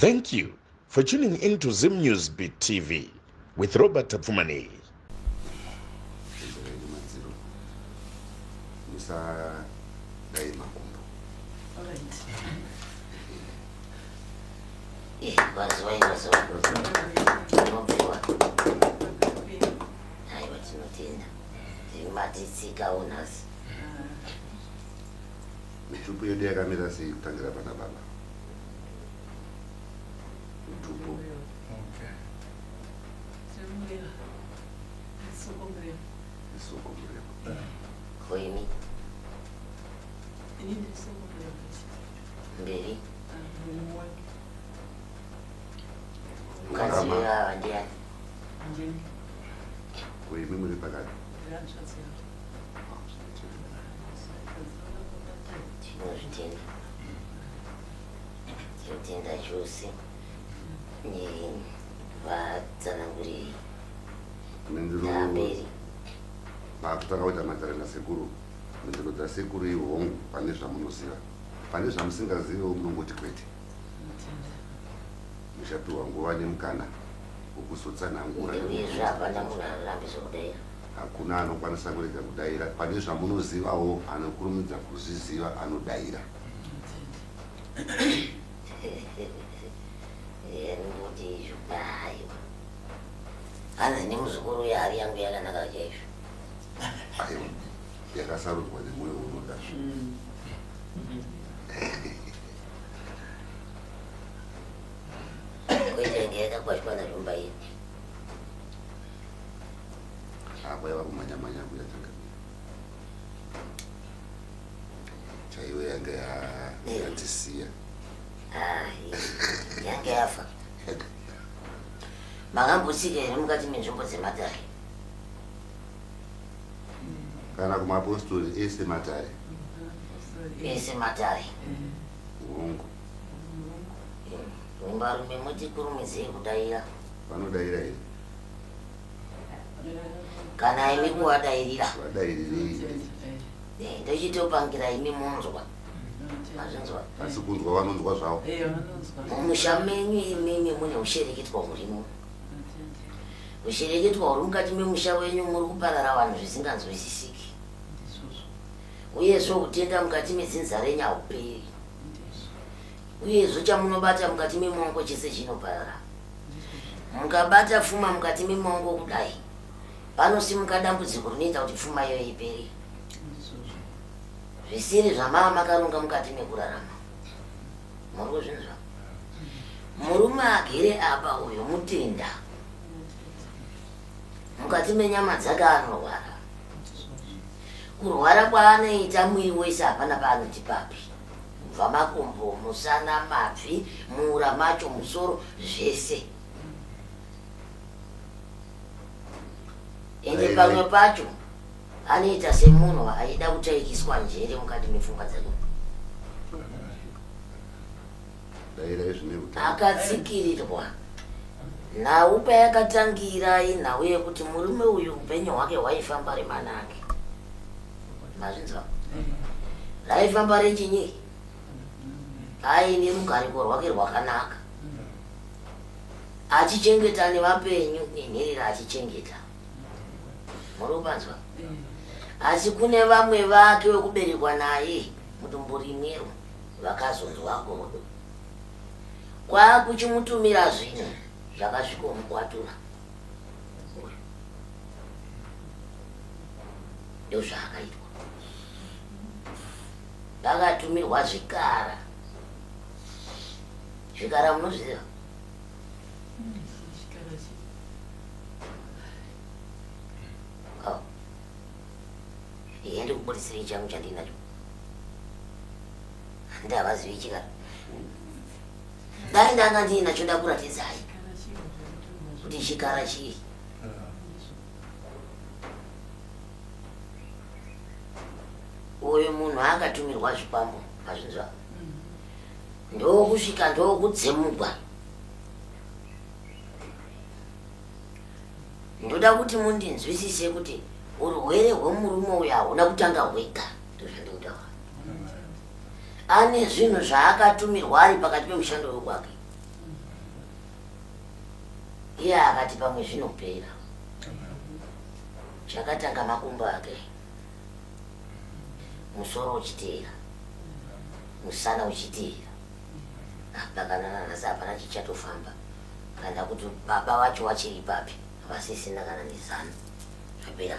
Thank you for tuning in to Zim News Beat TV with Robert Tapfumaneyi. Musadai makumbo. Eh, mazuva mazuva tinobviwa aiwa tinotenda timatitsikawo nhasi Mitupo yedu yakamira sei kutangira pana baba? Mitupo. Okay. Isoko mureva. Ko imi? Mberi. Mukadzi ava ndiani? Ko imi muri pakati? Tinozvitenda. Tinotenda chose nevatsananguriri. Mhinduro makutanga kuita matare nasekuru mhinduro dzasekuru ihongu pane zvamunoziva pane zvamusingazivewo munongoti kwete muchapiwa nguva nemukana wekuzotsanangura Uyezve hapana munhu anorambiswa kudaira. Hakuna anokwanisa kurega kudaira pane zvamunozivawo anokurumidza kuzviziva anodaira. Ndoti izvo aiwa. Hanzi nemuzukuru uya hari yangu yakanaka chaizvo. Aiwa yakasarudzwa nemwoyo unoda. Kwete yange yakakwashwa nazvomba iyi. Apo yava kumhanya mhanya kuya changamire. Chaiyo yanga yatisiya. Ah, yanga yafa. Makambotsika here mukati menzvimbo dzematare? Kana kumapostori ese matare. Ese matare. Hongu. Varume muti kurumidzei kudaira. Vanodaira here? Kana imi kuvadairira. Vadairirei? Eh, ndochitopangira imi munzwa. Mazvinzwa? Asi kunzwa vanonzwa zvavo. Eh, vanonzwa. Mumusha menyu imimi mune ushereketwa hurimo. Ushereketwa huri mukati memusha wenyu muri kuparara vanhu zvisinganzwisisiki. Uyezve utenda mukati medzinza renyu hauperi. Uyezve chamunobata mukati memaoko chese chinoparara. Mukabata pfuma mukati memaoko kudai, panosimuka dambudziko rinoita kuti pfuma iyoyo ipere. Zvisiri zvamaa makaronga mukati mekurarama. Muri kuzvinzwa? Murume agere apa uyo mutenda. Mukati menyama dzake anorwara. Kurwara kwaanoita mwiri wese hapana paanoti papi. Kubva makumbo, musana, mabvi, muura macho, musoro, zvese. Ende pamwe pacho anoita semunhu aida kutaikiswa njere mukati mepfungwa dzake. Akatsikirirwa. Nhau payakatangira inhau yekuti murume uyu upenyu hwake hwaifamba remanake. Mazvinzwa? Raifamba rechinyi? Aine rugariko rwake rwakanaka. Achichengeta nevapenyu nenherera achichengeta. Muri kupanzwa? Asi kune vamwe vake vekuberekwa naye mudumbu rimwero vakazonzwa godo. Kwakuchimutumira zvinhu zvakasvikomukwatura. Uyu. Ndozvaakaitwa. Vakatumirwa zvikara. Zvikara munozviziva? Oh. Iye ndikubudisirei changu chandinacho. Handi havazivi chikara. Dai ndanga ndiinacho ndakuratidzai kuti chikara chii. Uyu munhu akatumirwa zvikwambo mazvinzwa ndokusvika ndokudzemugwa ndoda kuti mundinzwisise kuti urwere hwemurume uyu hauna kutanga hwega ndozvandikutaura ane zvinhu zvaakatumirwa ari pakati pemushando wekwake. Iye akati pamwe zvinopera. Chakatanga makumbo ake, musoro uchiteera, musana uchiteera. Apa kana nanhasi hapana chichatofamba, kana kuti baba vacho vachiri papi, havasisina kana nezano. Zvapera.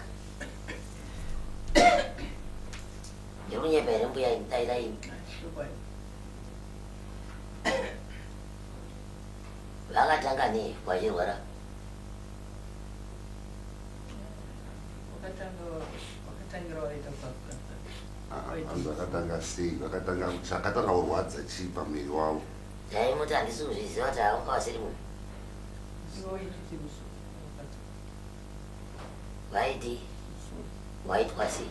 Ndikunyepa here mbuya dairai? Vakatanga nei vachirwara? Hanzi vakatanga sei? Vakatanga chakatanga kurwadza chii pamuviri wavo? Dai muti handisi kuzviziva kuti havanga vasiri munhu. Vaiti waitwa sei?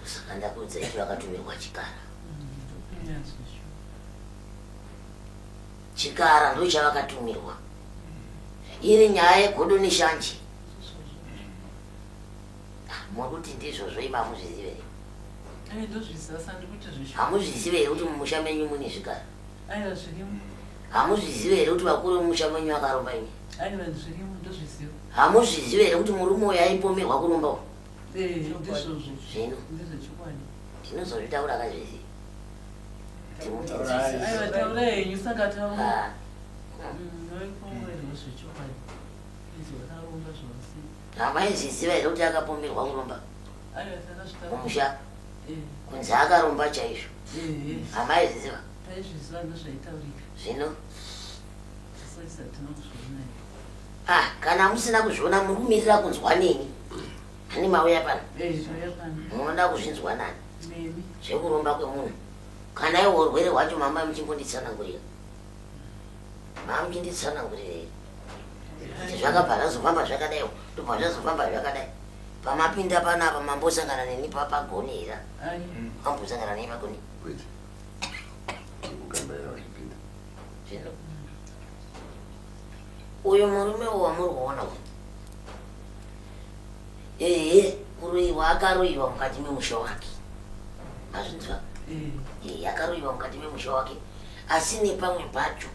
Saka ndakuudza ichi vakatumirwa chikara. Chikara ndochavakatumirwa. Iri nyaya yegodo neshanje. Ah, muri kuti ndizvozvo imi hamuzvizive here? Eh, ndozviziva sandi kuti zvisho. Hamuzvizive here kuti mumusha menyu mune zvikara? Aiwa zvirimo. Hamuzvizive here kuti vakuru vemumusha menyu vakaromba imi? Aiwa zvirimo ndozviziva. Hamuzvizive here kuti murume uyu aipomerwa kuromba uyu? Eh, ndizvozvo. Zvino. Ndezvechokwadi. Ndinozozvitaura akazviziva. Timuti nzwisise. Aiwa taura henyu saka taura. Ah. Vaipomerwa zvechokwadi. Izvo vakaromba zvose. Hamaizviziva here kuti akapomerwa kuromba mumusha kunzi akaromba chaizvo? Hamaizviziva? Zvino ah, kana musina kuzviona muri kumirira kunzwa neni. Hani mauya pano munoda kuzvinzwa nani zvekuromba kwemunhu? Kana iwo urwere hwacho mama muchimbonditsanangurira. Mamuchinditsanangurira here kuti zvakabva zvazofamba zvakadai ndobva zvazofamba zvakadai? Pamapinda panapa mambosangana neni pagoni here? Mambosangana neni pagoni? Kwete. Kukambaira vachipinda. Zvino uyu murume uyu wamuri kuona uyu, ehe, kuroyiwa akaroyiwa mukati memusha wake, mazvinzwa? Ehe, akaroyiwa mukati memusha wake, asi nepamwe pacho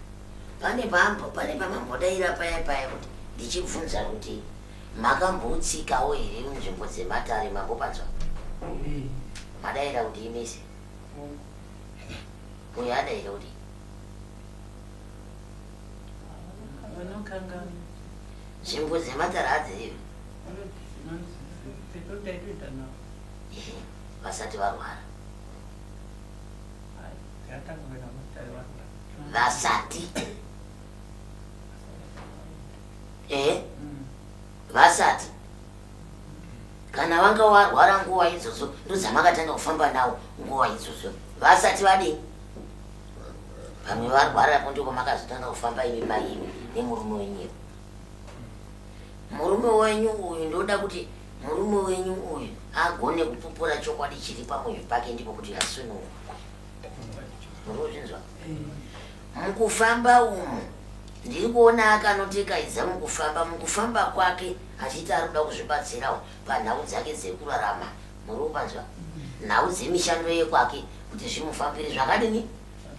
pane pambo pane pamambodaira paya paya kuti ndichibvunza kuti makambotsikawo here munzvimbo dzematare, mambopanzwa madaira kuti imese uyo adaira kuti Vanokanganwa. Nzvimbo dzematare hadzirivi Ehe, vasati varwara, vasati, ehe, vasati kana vanga warwara nguva idzodzo ndodzamakatanga kufamba nawo nguva idzodzo vasati vadii pamwe varwarapo ndiko makazotanga kufamba imi mai imi nemurume wenyu. Murume wenyu uyu, ndoda kuti murume wenyu uyu agone kupupura chokwadi chiri pamwoyo pake, ndiko kuti asunungurwe. Muri kuzvinzwa? Mukufamba umu ndiri kuona akanotekaidza mukufamba kwake achiita ari kuda kuzvibatsirawo panhau dzake dzekurarama. Muri kupanzwa? Nhau dzemishando yekwake kuti zvimufambire zvakadini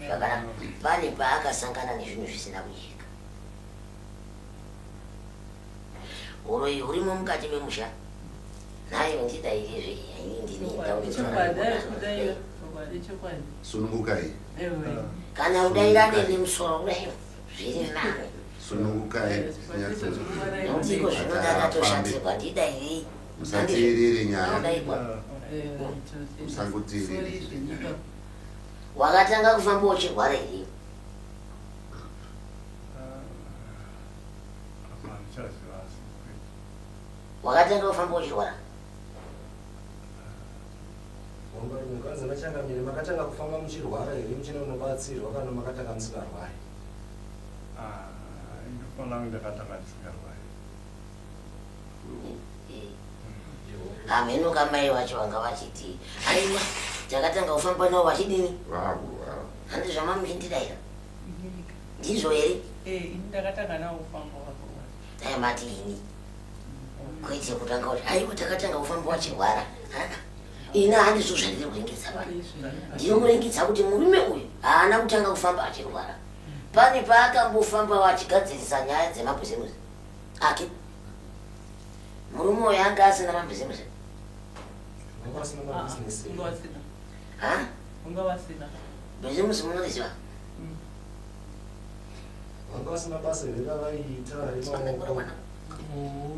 zvakanaka. Pane paakasangana nezvinhu zvisina kujeka. Uroyi hurimo mukati memusha. Nayo ndidairizve ini ndini. Chokwadi, aiwa kudaira. Chokwadi. Sunungukai. Ewe. Kana udaira nemusoro kudai zviri nani. Sunungukai. Nekuti iko zvino ndakatoshatirwa, ndidairei. Musateerere nyaya. Udaigwa. Musangoteerere. Wakatanga kufamba uchirwara here? Handichaziva asi kwete. Wakatanga kufamba uchirwara? Kanzi nachangamire, makatanga kufamba muchirwara here muchina unobatsirwa kana makatanga musingarwari? Ah, ndinofanira kunge ndakatanga ndisingarwari. Hameno kamai vacho vanga vachiti aiwa takatanga kufamba navo vachidini. Vakurwara. Handi zvamamuchindidaira ndizvo here? Eh, ini ndakatanga nawo kufamba wakurwara. Dai mati ini. Kwete kutanga kuti aiwa takatanga kufamba wachirwara. Ini handizvo zvandiri kuringidza pano. Ndiri kuringidza kuti murume uyu haana kutanga kufamba achirwara. Pane paakambofamba achigadzirisa nyaya dzemabhizimusi ake. Murume uyu anga asina mabhizimusi. Vanga vasina mabhizinesi. Unga vasina. Ha? Unga vasina. Bhizimusi munoriziva? Vanga vasina basa here ravaiita remaoko?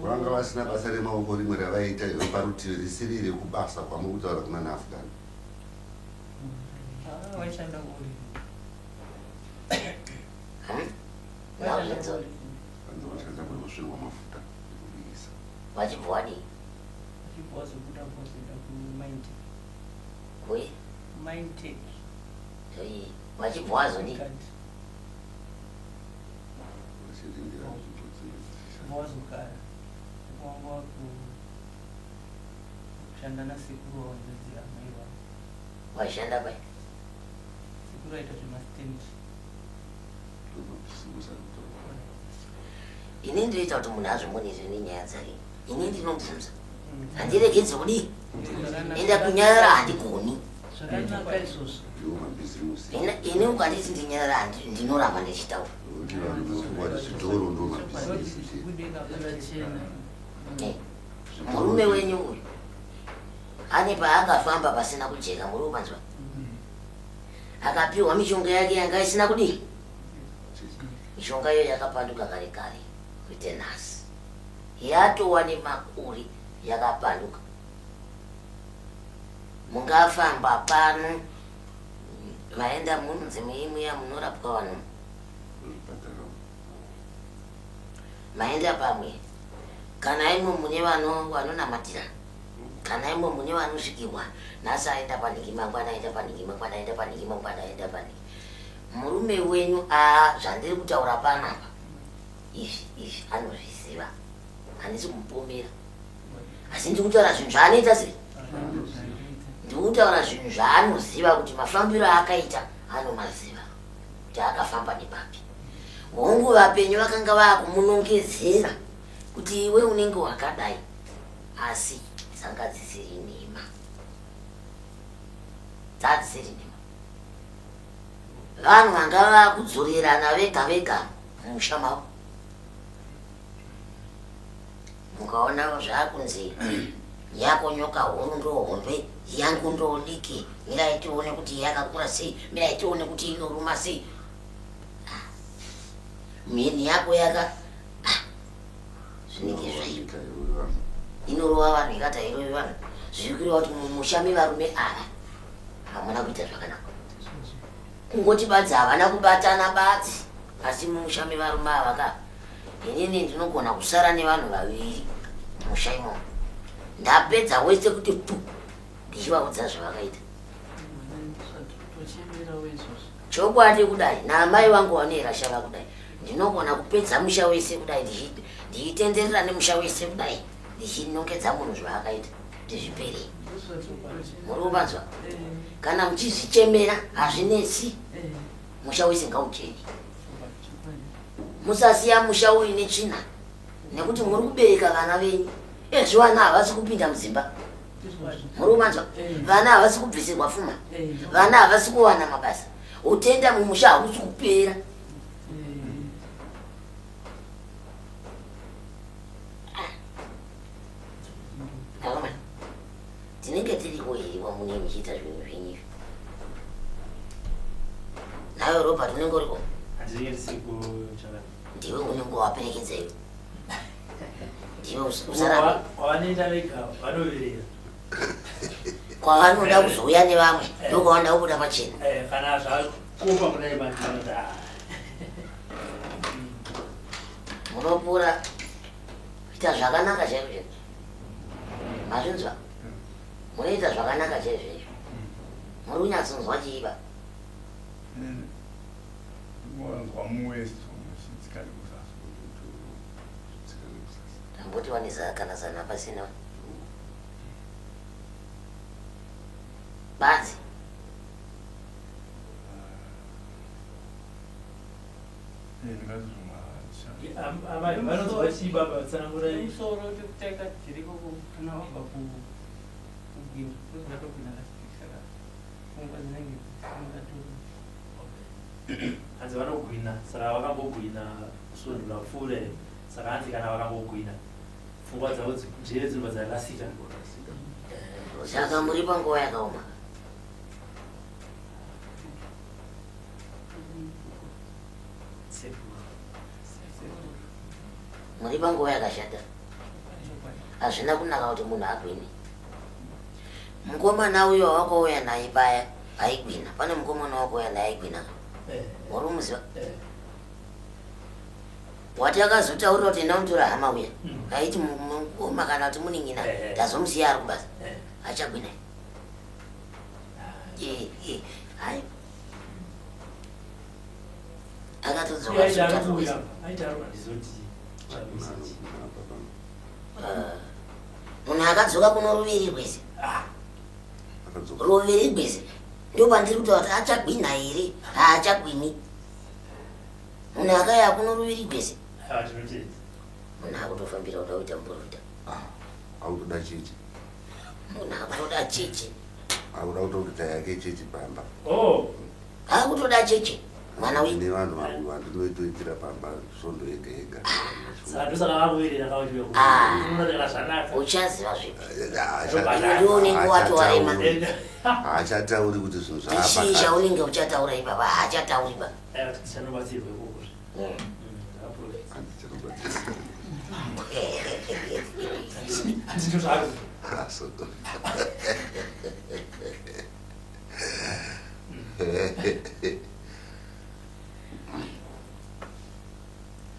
Vanga vasina basa remaoko rimwe ravaiita here parutivi risiri rekubasa kwamuri kutaura kuna naAfghan? Ah, vaishanda kuori. Hmm? Nazvinzwa. Vanzi vashanda kunosvinwa mafuta ekubikisa. Vachibva wadii? Vachibva vazobuda vozoenda kuMindtech. Kui? Mindtech. Toi, vachibva wazodii? Vachirindira nzvimbo dzinenge dzichishanda. Vazogara. Vanga vakushanda nasekuru vahanzvadzi amai vavo. Vaishanda pai? Sekuru vaita zvemastand. Ndomabhizimusi ari kutaurwa. Ini ndinoita kuti munhu azvimonere nenyaya dzake. Ini ndinobvunza. Handiregedzi kudii? Enda kunyarara handigoni. Zvakanaka izvozvo. Ndiwo mabhizimusi. Ini ukanditi ndinyarara ndinoramba ndichitaura. Nokuti vanhu vanofunga kuti zvitoro ndo mabhizimusi chete. Zvakachena. Murume wenyu uyu ane paakafamba pasina kujeka, muri kupanzwa? Akapiwa mishonga yake yanga isina kudii? Mishonga iyo yakapanduka kare kare kuite nhasi. Yatowa nemakore yakapanduka. Mungafamba pano vaenda munonzi muimuya munorapwa vanhu. Muzvipatara. Maenda pamwe kana imo mune vanonamatira kana imo mune vanosvikirwa nhasi aenda panhiki mangwana aenda panhiki mangwana aenda panhiki mangwana aenda panhiki. Murume wenyu a zvandiri kutaura panapa izvi izvi anozviziva. Handisi kumupomera. Asi ndiri kutaura zvinhu zvaanoita sei? Ndiri kutaura zvinhu zvaanoziva kuti mafambiro aakaita anomaziva kuti akafamba nepapi. Hongu vapenyu vakanga vakumunongedzera kuti iwe unenge wakadai, asi dzanga dzisiri nhema. Dzadzisiri nhema. Vanhu vanga vakudzorerana vega vega mumusha mavo. Mukaona zvakunzi yako nyoka huru ndo hombe, yangu ndo diki, mirai tione kuti yakakura sei, mirai tione kuti inoruma sei. Mheni yako yaka zvinenge zvaipa. Inorova vanhu ikati hairovi vanhu. Zviri kureva kuti mumusha mevarume ava hamuna kuita zvakanaka. Kungoti badzi havana kubatana badzi, asi mumusha mevarume ava ka inini ndinogona kusara nevanhu vaviri musha imomo. Ndapedza wese kuti pu ndichivaudza zvavakaita. Chokwadi kudai naamai vangu vanoera shava kudai ndinogona kupedza musha wese kudai ndichitenderera nemusha wese kudai ndichinongedza munhu zvaakaita kuti zvipere. Muri kupanzwa? Kana muchizvichemera hazvinetsi, musha wese ngauchene. Musasiya musha uine tsvina nekuti muri kubereka vana venyu. Ezvi vana havasi kupinda mudzimba. Muri kupanzwa? Vana havasi kubvisirwa fuma, vana havasi kuwana mabasa, utenda mumusha hausi kupera. Akomana, tinenge tiriko here kwamune muchiita zvinhu zvenyu izvi? Nawe Robert unenge uriko? Handinenge ndisiko chakadai. Ndiwe unenge waperekedza iwe. Ndiwe usarambe. Kwavanoenda vega vanoverera. Kwavanoda kuzouya nevamwe ndokwavanoda kubuda pachena. Kana zvakomba kudai manje vanoti ah. Munopura kuita zvakanaka chaizvo chaizvo. Mazvinzwa? Munoita zvakanaka chaizvo chaizvo. Muri kunyatsonzwa chiiba. Wanzwa muwest muchitsika nekusasa. Tamboti wane kana zana pasina. Badzi. Ndingati zvoma Amai vanonzwa chii baba tsanangurai. Musoro chekuteka chiriko kana wabva kugwina kuzvatogwina kasaka pfungwa dzinenge dzisingatori. Hanzi vanogwina saka vakambogwina svondo rapfuura iri saka hanzi kana vakambogwina pfungwa dzavo njere dzinobva dzarasika. Saka muri panguva yakaoma. Sekuru. Muri panguva yakashata. Hazvina kunaka kuti munhu agwine. Mukomana uyo wakauya naye paya aigwina. Pane mukomana wakauya naye aigwina. Uri kumuziva? Wati akazotaurira kuti enda unotora hama uya. Aiti mukoma kana kuti munin'ina tazomusiya ari kubasa. Achagwina. Hai. Akatodzoka achiita Munhu akadzoka kuno ruviri rwese. Ruviri rwese. Ndopandiri kutaura kuti achagwina here? Haachagwini. Munhu akaya kuno ruviri rwese. Munhu akutofambira kuda kuita muprofita. Akutoda chechi. Munhu akutoda chechi. Akuda kutokuita yake chechi pamba. Oh. Akutoda chechi. Mwana uyu. Nevanhu vangu vandinoitoitira pamba svondo yega yega. Saka ndosaka vakuverera kawachiwe. Ah. Zvanaka. Uchaziva zvipi? Iwe ndiwe unenge watowarema. Haachatauri kuti zvinhu Chii zvaapa. chaunenge uchataura ipapa haachatauri ba. Tichanobatsirwa ikoko. Handito zvako.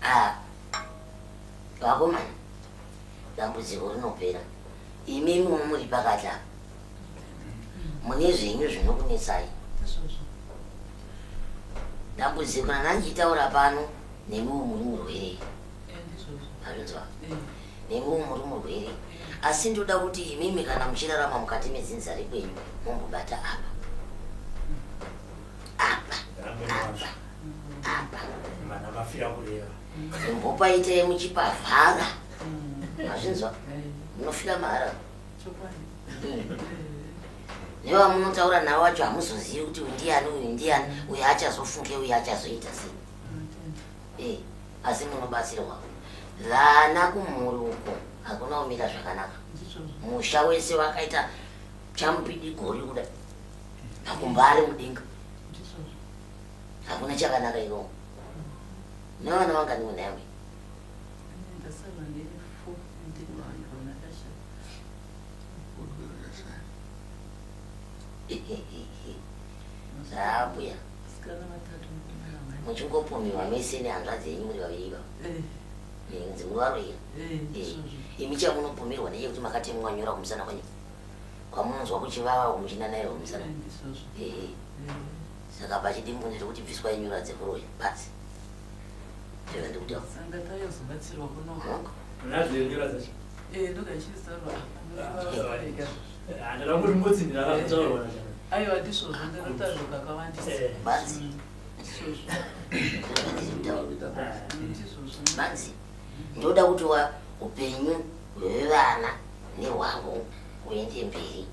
Ah. Vakomana, dambudziko rinopera. Imimi muri pakati apa. Mune zvenyu zvinokunetsai. Dambudziko randanga ndichitaura pano nemiwo muri murwere. Azvinzwa? Nemiwo muri murwere. Asi ndoda kuti imimi kana muchirarama mukati medzinza rekwenyu mumbobata apa. Apa. Apa. Apa. Mana mafira kureva. Mbopaite muchipavhara. Mazvinzwa? Munofira mahara. Nevamunotaura navo vacho hamuzozivi kuti uyu ndiani uyu ndiani uyu achazofunge uyu achazoita sei. Asi munobatsirwa. Vana kumhuri uko hakuna kumira zvakanaka. Musha wese wakaita chamupidigori kudai. Makumbo ari mudenga. Hakuna chakanaka ikoko. Nevana vangani munhaiwe? Ndasara ndine four ndine vanhu vakashaya. Zvaambuya. Vasikana vatatu mukomana one. Muchingopumiwa mese nehanzvadzi yenyu muri vaviri ivavo. Nenzi muri varoyi. Ndizvozvo. Imi chamunopumirwa ndechekuti makatemwa nyora kumusana kwenyu. Kwamunonzwa kuchivava muchinanairwa kumusana. Ndizvozvo. Saka pachidimbu ndiri kuti bviswai nyora dzekuroya basi. Ndizvo ndikutaura. Sanga tayozobatsirwa kunoko. Munadzo nyora dzacho. Ndokachizarwa. Handada kuti mbotsindira akataurwa nacho. Aiwa ndizvozvo ndinotaurwa kakawandisa. Basi. Ndizvozvo. Ndizvo ndikutaura. Ndizvozvo. Basi. Ndoda kuti upenyu hwevana nehwavo huende mberi.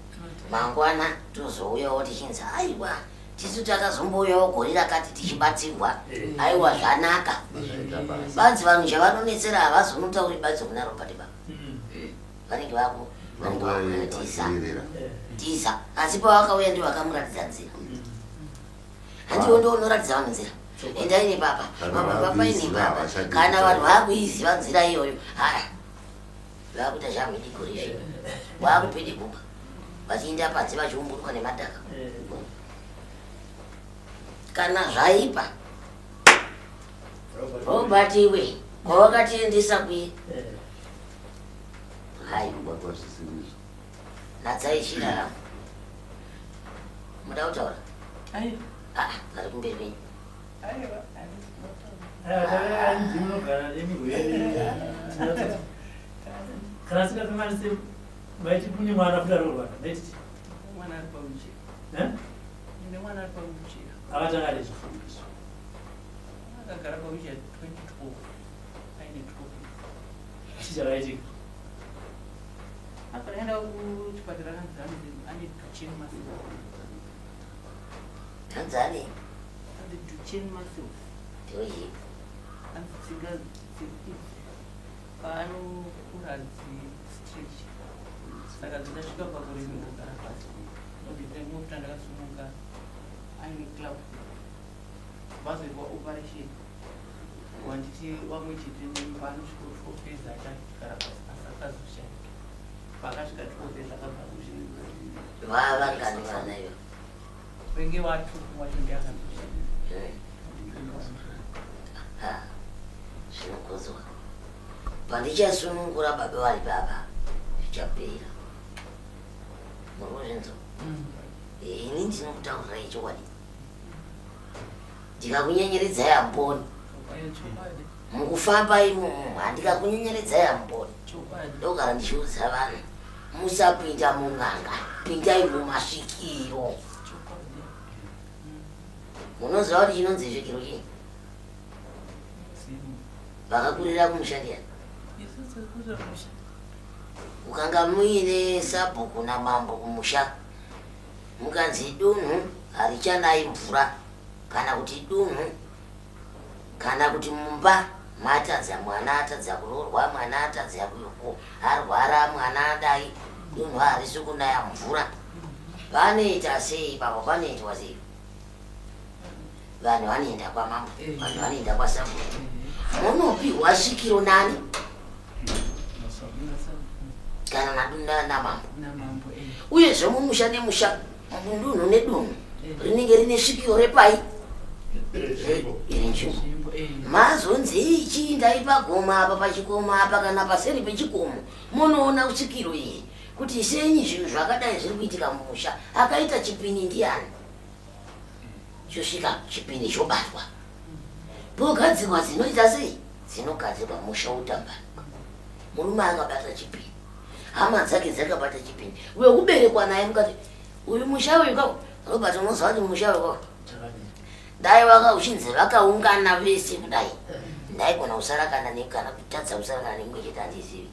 Mangwana tozouyawo tichinzi aiwa tisu takazombouyawo gore rakati tichibatsirwa. Aiwa zvanaka. Banzi vanhu chavanonetsera havazonotauri badzi kuna Robert baba. Vanenge vako vanenge vakutiza. Tiza. Asi pavakauya ndivo vakamuratidza nzira. Handiwo ndo unoratidza vanhu nzira. Endai nepapa. Papa ine papa. Kana vanhu vakuiziva nzira iyoyo. Haya. Vakuita zvamhidigori izvi. Vakupidiguka. Vachiinda panze vachiumburuka nemadhaka. Kana zvaipa. Robert iwe kwawakatiendesa kuye. Hai. Kubatwa zvisiri izvo. Natsai chiraramo. Muda kutaura? Aiwa. Ah, ari kumberi kwenyu. Aiwa. handisi kutaura. Ndinogara nemirwere. Kana singakanganise maiti kune mwana futi ari kurwara. Maiti Mwana ari pawheelchair. Ndine mwana ari pawheelchair. akatanga nezvo. Akagara pawheelchair 2012. Aine 12 years. Chii chakaitika? Apa ndaenda kuchipatara kanzi hanzi ane Duchenne muscles. Hanzi ane? Hanzi Duchenne muscles. Ndoyi. Hanzi tsinga idzi paanokura hadzi stretch. Saka dzikasvika pakurema kugara pasi. Ndinokuta ndakasununga aine club. Vazoitwa operation. Wanditi wamwe chete neni paanosvika 12 years achagara pasi asi akazoshaika. Paakasvika 12 years akabva kuzvina. Vavangani vana ivo? Venge watu wacho ndiye akazoshaika. Ha, zvinokudzwa. Pandichasunungura baba vari baba, zvichapera. Muri kuzvinzwa? Ini ndinokutaurirai chokwadi. Ndikakunyenyeredzai hamuponi. Mukufamba imomo handikakunyenyeredzai hamuponi. Ndogara ndichiudza vanhu musapinda mun'anga, pindai mumasvikiro. Munoziva kuti chinonzi svikiro chii? Vakakurira kumusha ndiyani? Ukanga muine sabhuku namambo kumusha, mukanzi dunhu harichanayi mvura kana kuti dunhu kana kuti mumba matadza mwana atadza kuroorwa mwana atadza arwara mwana adai dunhu harisi kunaya mvura vanoita sei baba panoitwa sei vanhu vanoenda kwamambo vanhu vanoenda kwasabhuku munopihwa svikiro nani kana namambo uyezve mumusha nemusha mudunhu nedunhu rinenge rine svikiro repai renzvimbo mazonzi ichiindai pagomo apa pachikomo apa kana paseri pechikomo munoona svikiro iri kuti senyi zvinhu zvakadai zviri kuitika mumusha akaita chipini ndiani chosvika chipini chobatwa pogadzirwa dzinoita sei dzinogadzirwa musha wotambanuka murume akabata chipini hama dzake dzakabata chipini wekuberekwa naye mukati uyu musha uyu ka Robert unoziva kuti musha uyu ka dai waka uchinzi vakaungana vese kudai ndaigona kusara kana nekana kutadza kusara kana nemumwe chete handizivi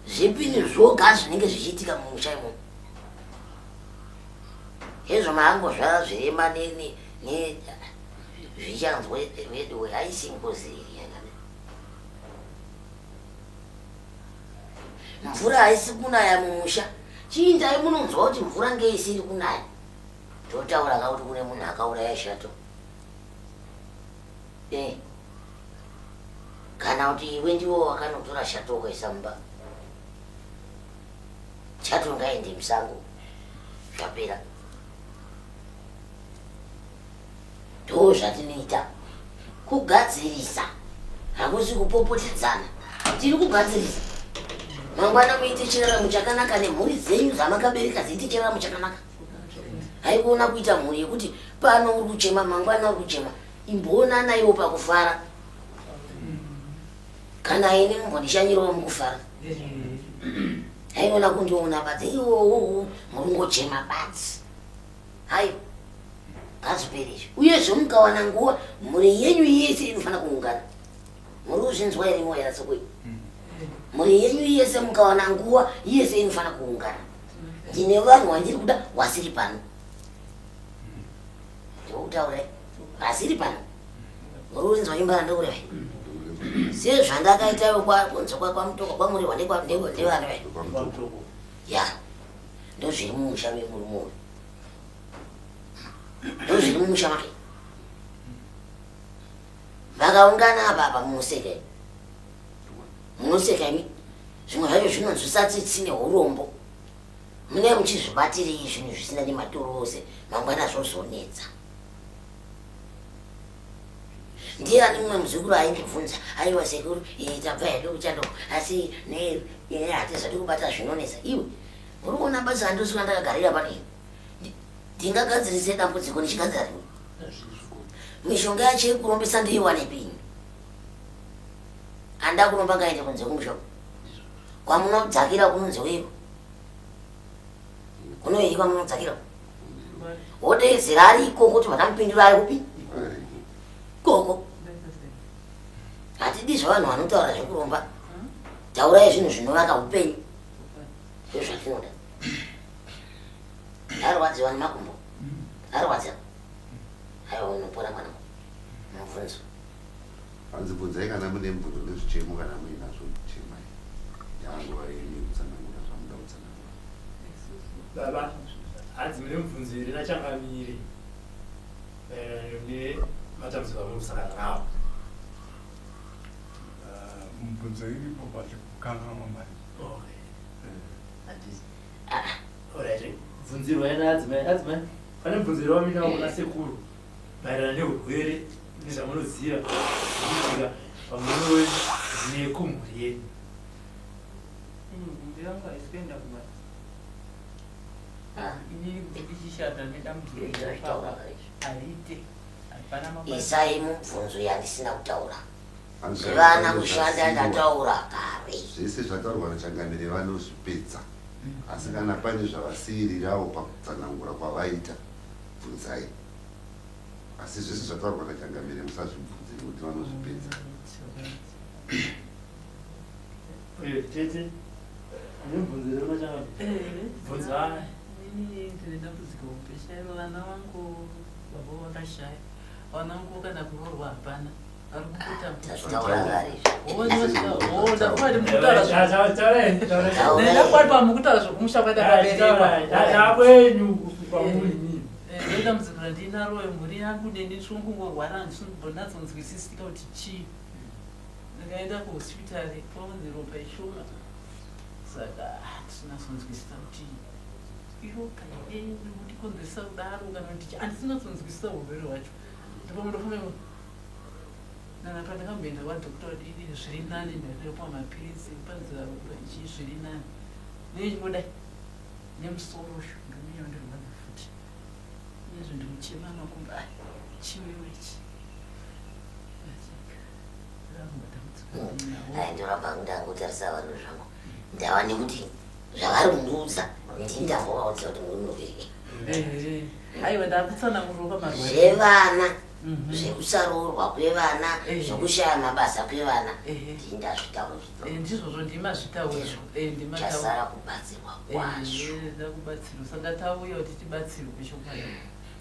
zvipini zvoga zvinenge zvichiitika mumusha imomo hezvo maangozvara zvirema ne zvichanzwa veduwe haisi ngozi iri yakadai mvura haisi kunaya mumusha chiindai munonzwa kuti mvura ngeisiri kunaya totaura ka kuti kune munhu akauraya shato eh. Kana kuti iwe ndiwo wakanotora shato ukaisa mumba. Chato ngaende musango. Zvapera. Ndoo zvatinoita. Kugadzirisa. Hakusi kupopotedzana. Tiri kugadzirisa. Mangwana muite chiraramo chakanaka nemhuri dzenyu dzamakabereka dziite chiraramo chakanaka. Haikuona kuita mhuri yekuti pano uri kuchema mangwana uri kuchema. Imboonanaiwo pakufara. Kana ini mumbondishanyirawo mukufara. Haiona kundiona badzi iwowo muringochema badzi. Hayo ngazvipere izvi. Uyezve mukawana nguva mhuri yenyu yese inofanira kuungana. Muri kuzvinzwa here moyo yatsokoi? Mhuri yenyu yese mukawana nguva yese inofanira kuungana. Ndine vanhu wandiri kuda wasiri pano. Ndokutaura vasiri pano. Muri kurinzwa imba randokureva. Sezvandakaita kunze kwaMutoko kwamurehwa nevana vai. Ya. Ndozviri mumusha memurume uyu. Ndozviri mumusha make. Vakaungana apa apa munoseka imi. Munoseka imi. Zvimwe zvacho zvinonzwisa tsitsi neurombo. Mune muchizvibatirei zvinhu zvisina nematuro ose mangwana zvozonetsa. Ndiani mumwe muzukuru aindibvunza, aiwa sekuru, eh, tabva hedu kuchando asi ne eh, hatizati kubata zvinonetsa. Iwe uri kuona basa randosvika ndakagarira pano iri. Ndingagadzirise dambudziko ndichigadzira rimwe. Mishonga yacho yekurombesa ndoiwanepi ini? Anda kuromba ngaende kunze kumusha. Kwamunodzakira kunonzi weiko? Kunoyei kwamunodzakira? Wodeedzera ari ikoko kuti vanamupindura ari kupi? Koko. Hatidi zvevanhu vanotaura zvekuromba. Taurai zvinhu zvinovaka upenyu. Ndozvatinoda. Arwadziwa nemakumbo. Arwadza. Aiwa unopora mwanangu. Mubvunzo. Hanzi bvunzai kana mune mubvunzo nezvichemo kana muinazvo chemai. Yanguva yenyu yekutsanangura zvamuda kutsanangura. Baba, hanzi mune mubvunzo here nachangamire maererano nematambudziko amuri kusangana nawo? Ah, mubvunzo iripo but kukanganwa mari. Okay. Eh. Ah. Alright. Bvunzirwa ena adzimai, adzimai. Pane mubvunzo here wamuinawo kuna sekuru maererano neurwere nezvamunoziva zvinoitika pamurume wenyu nekumhuri yenyu? Mhuri yangu haisi kuenda kubasa. Ah. Inini kuti ndichishanda nedambudziko Zvitaura ipapa hariite. Hapana mabasa. Isai mubvunzo yandisina kutaura. Hanzi Zvevana pane kushanda zvasiiwa. ndataura kare. Zvese zvataurwa nachangamire vanozvipedza asi kana pane zvavasiirirawo pakutsanangura kwavaita bvunzai asi zvese zvataurwa nachangamire musazvibvunze nekuti vanozvipedza. Uye tete, mune mubvunzo here kuna changamire? Bvunzai. Inini ndine dambudziko hombe chairo vana vangu baba vakashaya vana vangu kana kuroorwa hapana vari Tazvitaura kare izvi. kungotambudzikaondakwati pamukutaura zvekumusha kwatakaberekwa Kwenyu kwamuri mimi. ndodambudziko randinaro mhuri yangu neni ndinongorwara handisinatsonzwisisika kuti chii ndikaenda kuhospitari kwaunzi ropa ishoma saka handisinatsonzwisisa kuti iropa here rinondikonzeresa kudaro kana kuti handisinatsonzwisisa urwere hwacho ndipo mundofunga nana pandakamboenda kwadhokota kuti ini zviri nani ndakapiwa mapiritsi panzira ropa ichi zviri nani nechingodai nemusoro ushu ndouya ndirwadza futi nezvo ndikuchema makumbo ai chiwewe ichi Ai ndoramba ndangotarisa vanhu zvangu. Ndava nekuti zvavari kundiudza ndini ndambovaudza kuti murume aiwa ndakutsanangurwa pamarwadzo zvevana Mhm. zvekusaroorwa kwevana Eh. zvekushaya mabasa kwevana Ehe. ndini ndazvitaura Eh, ndizvozvo ndimazvitaura Eh, ndimataura chasara kubatsirwa kwazvo Eh, ndakubatsirwa saka tauya kuti tibatsirwe chokwadi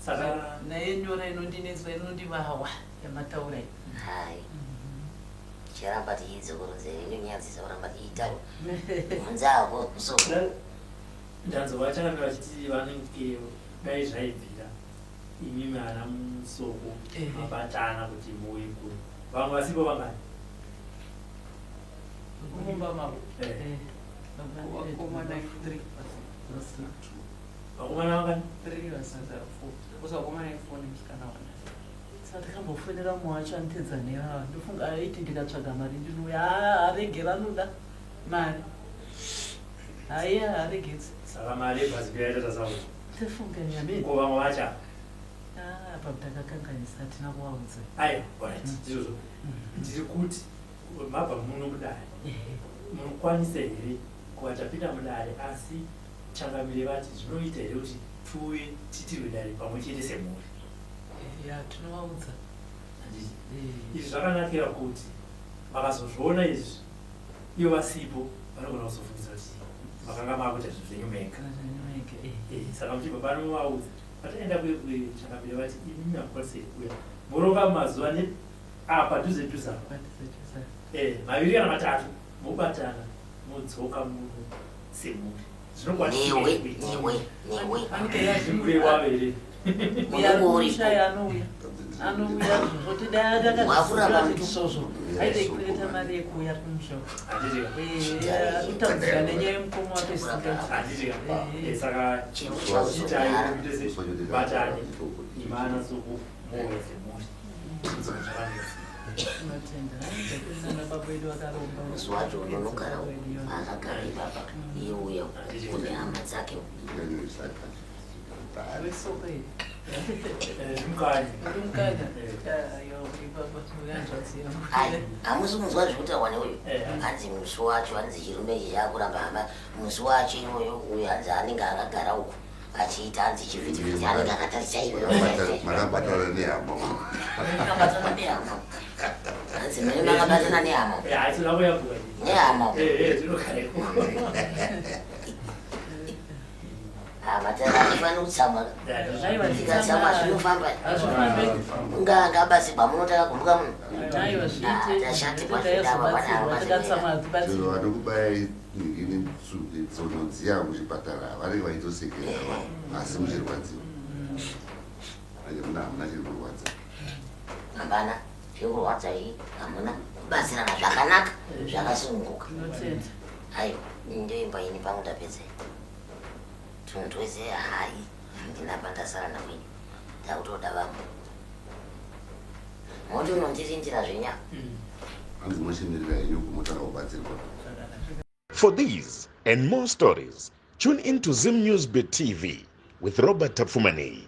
Saka naye nyora inondinetsa inondivawa yamataura iyi hai ticharamba tichidzokorodza inonyadzisa kuramba tichiitaura bvunzako so ndanzwa vachangamire vachiti vanenge dai zvaibvira imimi ana musoko Ehe. mabatana kuti muuye kuno. Vamwe vasipo vangani? mumba mavo Eh. Eh, Vakomana three. Vakomana vangani? three vasadza Four. Kuzi vakomana four nemusikana one. saka takambofonera mumwe wacho anotedza nevava ndofunga aiti ndikatsvaga mari ndinouya haa aregera anoda mari haiya haaregedzi Saka mari yebhazi kuyaita tasakuti. tofunga nyameni Ko vamwe vacha. apa takakanganisa hatina kuvaudza Aiwa, alright, ndizvozvo. Ndiri kuti mabva muno mudare. Munokwanisa here kuva tapinda mudare asi changamire vati zvinoita here kuti tiuye tiitirwe dare pamwe chete semhuri? ya tinovaudza Handiti? Izvi zvakanakira kuti vakazozviona izvi ivo vasipo vanogona kuzofungidzira kuti makanga makuita zvinhu zvenyu mega. Eh, saka muchibva pano movaudza vataenda kuye kuchangamire vati imimi hamukwanisi here kuuya moronga mazuva ne apa dhuze dhuze apa Eh, maviri kana matatu mobatana modzoka muno semhuri zvinokwanisika newe here kuitika? newe newe Zvimurewa here Unenge uripo. uya anouya anouya zvozvo Wakuramba mutu. tidaatakazvizvozvo aite kuita mari yekuuya kumusha Handiti kutaudzira nenyaya yemukoma wake zvisingaiti handiti Eh. Eh, saka Chero chiitai chauzogara kuite se batane imana soku mouya semhuri Zvakanaka. Tinotenda. Nana baba vedu vakaromba. musi wacho unonogara akagara ipapa iye uya kune hama dzake Wesoka here. Eh, Mukanya. Uri mukanya? Aiwa, uri baba, uri hanzvadzi yangu. ai hamusi kunzwa zvekutaurwa neuyu Eh. hanzi musi wacho hanzi chirume ichi chakuramba hama musi wacho iwoyo uyu hanzi anenge akagara uku achiita hanzi chivhitivhiti anenge akatarisa iwewe Makabatana nehama. akabatana nehama. Hanzi mune makabatana nehama. Nehama. Matanga kutsamwa. Tikatsamwa zvinofamba. Unga ngabatsirwa munotaka kumbuka munhu. Tashatirwa zvedava Chero vanokubaya tsono dziya kuchipatara vanenge vaitosekerera asi muchirwadziwa. Manje muna hamuna chiri kurwadza. Hapana chiri kurwadza iyi hamuna kubatsirana zvakanaka zvakasununguka. Aiwa ndoimba ini pangu ndapedza. Tunhu twese hai handina pandasara nakwini ndakutoda vamwe. Moti unondirindira zvenya. Hanzi mochimirira henyu kumotanga kubatsirwa. For these and more stories, tune in to Zim News Bit TV with Robert Tafumani.